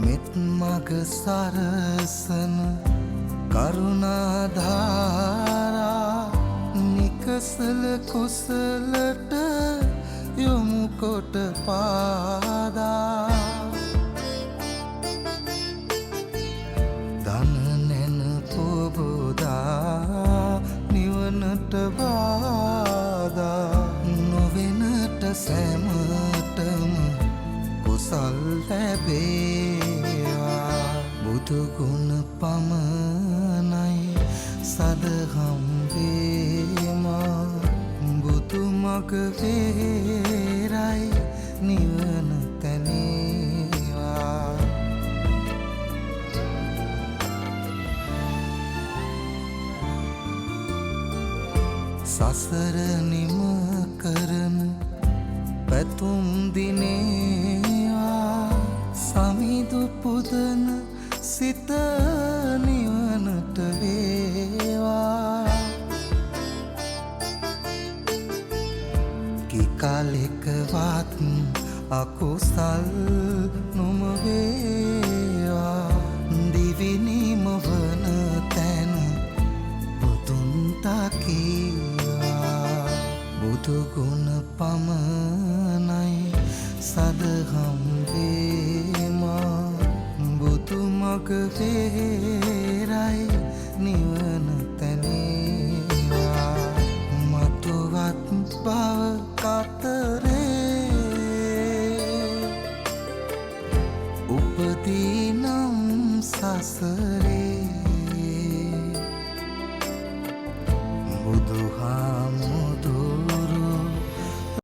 මෙත් මග සරසන කරුණා ධාරා නිකසල කුසලට යොමු කොට පාදා. දන නැන පොබෝදා නිවනට බාධා නොවෙනට සැමටම කුසල් ලැබේවා. බුදු ගුණ පමණයි සදහම් වේමා. බුදු මග වේරයි නිවන තැනේවා. සසර නිම කරන පැතුම් දිනේවා. සමිඳු පුදන සිත නිවනට වේවා. කිකලෙකවත් අකුසල් නොම වේවා. දිවි නිම වන තැන බුදුන් තකීවා. බුදු ගුණ පමණයි සදහම් වේමා. බුදු මග වේරයි නිවන තැනේවා. මතුවත් බව කතරේ උපදීනම් සසරේ.